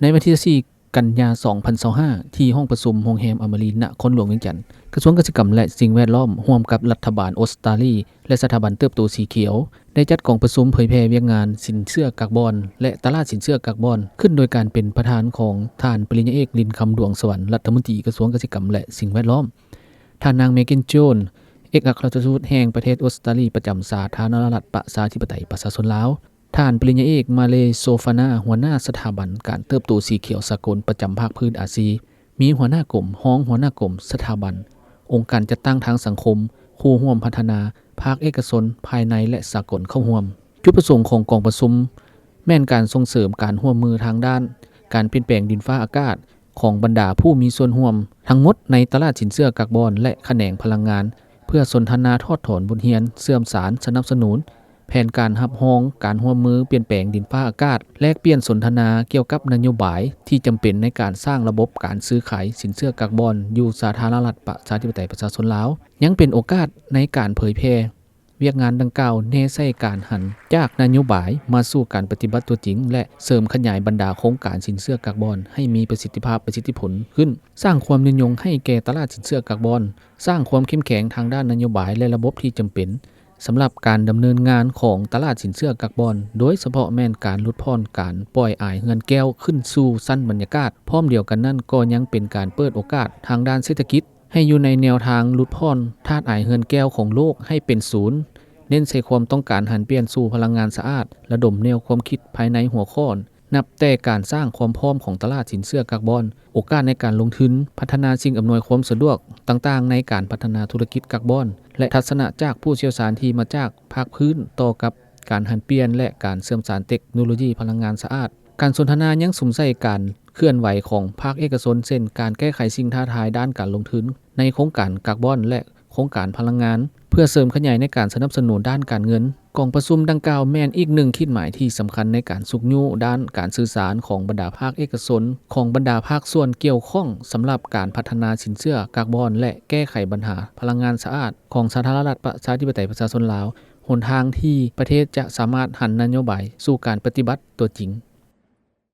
ໃນວັນທີສີ່ກັນຍາ ສອງພັນຊາວຫ້າ ທີ່ຫ້ອງປະຊຸມໂຮງແຮມອາມາຣິນ ນະຄອນຫຼວງວຽງຈັນ, ກະຊວງກະສິກຳ ແລະ ສິ່ງແວດລ້ອມ ຮ່ວມກັບລັດຖະບານອົດສະຕາລີ ແລະ ສະຖາບັນເຕີບໂຕສີຂຽວ ໄດ້ຈັດກອງປະຊຸມເຜີຍແຜ່ວຽກງານສິນເຊື່ອກາບອນ ແລະ ຕະຫຼາດສິນເຊື່ອກາບອນ ຂຶ້ນໂດຍການເປັນປະທານຂອງທ່ານ ປະລິນຍາເອກ ລິນຄຳ ດວງສະຫວັນ ລັດຖະມົນຕີກະຊວງກະສິກຳ ແລະ ສິ່ງແວດລ້ອມ, ທ່ານນາງ ເມເກັນ ໂຈນ ເອກອັກຄະລັດຖະທູດແຫ່ງປະເທດອົດສະຕາລີ ປະຈຳສາທາລະນະລັດ ປະຊາທິປະໄຕ ປະຊາຊົນລາວ, ທ່ານ ປະລິນຍາເອກ ມາເລ ໂຊຟານາ ຫົວໜ້າສະຖາບັນການເຕີບໂຕສີຂຽວສາກົນ ປະຈຳພາກພື້ນອາຊີ, ມີຫົວໜ້າກົມ, ຮອງຫົວໜ້າກົມ, ສະຖາບັນ, ອົງການຈັດຕັ້ງທາງສັງຄົມ, ຄູ່ຮ່ວມພັດທະນາ, ພາກເອກະຊົນ, ພາຍໃນ ແລະ ສາກົນເຂົ້າຮ່ວມ. ຈຸດປະສົງຂອງກອງປະຊຸມ ແມ່ນການສົ່ງເສີມການຮ່ວມມືທາງດ້ານການປ່ຽນແປງດິນຟ້າອາກາດ ຂອງບັນດາຜູ້ມີສ່ວນຮ່ວມທັງໝົດໃນຕະຫຼາດສິນເຊື່ອກາບອນ ແລະ ຂະແໜງພະລັງງານ ເພື່ອສົນທະນາຖອດຖອນບົດຮຽນ, ເຊື່ອມສານ, ສະໜັບສະໜູນແຜນການຮັບຮອງການຮ່ວມມືປ່ຽນແປງດິນຟ້າອາກາດ, ແລກປ່ຽນສົນທະນາກ່ຽວກັບນະໂຍບາຍທີ່ຈຳເປັນໃນການສ້າງລະບົບການຊື້ຂາຍສິນເຊື່ອກາບອນຢູ່ສາທາລະນະລັດ ປະຊາທິປະໄຕ ປະຊາຊົນລາວ. ຍັງເປັນໂອກາດໃນການເຜີຍແຜ່ ວຽກງານດັ່ງກ່າວແນ່ໃສ່ການຫັນຈາກນະໂຍບາຍມາສູ່ການປະຕິບັດຕົວຈິງ ແລະ ເສີມຂະຫຍາຍບັນດາໂຄງການສິນເຊື່ອກາບອນໃຫ້ມີປະສິດທິພາບ, ປະສິດທິຜົນຂຶ້ນ, ສ້າງຄວາມຍືນຍົງໃຫ້ແກ່ຕະຫຼາດສິນເຊື່ອກາບອນ, ສ້າງຄວາມເຂັ້ມແຂງທາງດ້ານນະໂຍບາຍ ແລະ ລະບົບທີ່ຈຳເປັນສຳລັບການດຳເນີນງານຂອງຕະຫຼາດສິນເຊື່ອກາບອນ, ໂດຍສະເພາະແມ່ນການຫຼຸດຜ່ອນການປ່ອຍອາຍເຮືອນແກ້ວຂຶ້ນສູ່ຊັ້ນບັນຍາກາດ. ພ້ອມດຽວກັນນັ້ນກໍຍັງເປັນການເປີດໂອກາດທາງດ້ານເສດຖະກິດ ໃຫ້ຢູ່ໃນແນວທາງຫຼຸດຜ່ອນທາດອາຍເຮືອນແກ້ວຂອງໂລກໃຫ້ເປັນສູນ, ເນັ້ນໃສ່ຄວາມຕ້ອງການຫັນປ່ຽນສູ່ພະລັງງານສະອາດ, ລະດົມແນວຄວາມຄິດພາຍໃນຫົວຂໍ້ ນັບແຕ່ການສ້າງຄວາມພ້ອມຂອງຕະຫຼາດສິນເຊື່ອກາບອນ, ໂອກາດໃນການລົງທຶນ, ພັດທະນາສິ່ງອຳນວຍຄວາມສະດວກຕ່າງໆໃນການພັດທະນາທຸລະກິດກາບອນ ແລະ ທັດສະນະຈາກຜູ້ຊ່ຽວຊານທີ່ມາຈາກພາກພື້ນຕໍ່ກັບການຫັນປ່ຽນ ແລະ ການເຊື່ອມສານເຕັກໂນໂລຢີພະລັງງານສະອາດ. ການສົນທະນາຍັງສຸມໃສ່ການ ເຄື່ອນໄຫວຂອງພາກເອກະຊົນ ເຊັ່ນ ການແກ້ໄຂສິ່ງທ້າທາຍດ້ານການລົງທຶນໃນໂຄງການກາບອນ ແລະ ໂຄງການພະລັງງານ ເພື່ອເສີມຂະຫຍາຍໃນການສະໜັບສະໜູນດ້ານການເງິນ. ກອງປະຊຸມດັ່ງກ່າວແມ່ນອີກໜຶ່ງຂີດໝາຍທີ່ສຳຄັນໃນການຊຸກຍູ້ດ້ານການສື່ສານຂອງບັນດາພາກເອກະຊົນ, ຂອງບັນດາພາກສ່ວນກ່ຽວຂ້ອງ ສຳລັບການພັດທະນາສິນເຊື່ອກາບອນ ແລະ ແກ້ໄຂບັນຫາພະລັງງານສະອາດຂອງສາທາລະນະລັດ ປະຊາທິປະໄຕ ປະຊາຊົນລາວ, ຫົນທາງທີ່ປະເທດຈະສາມາດຫັນນະໂຍບາຍສູ່ການປະຕິບັດຕົວຈິງ.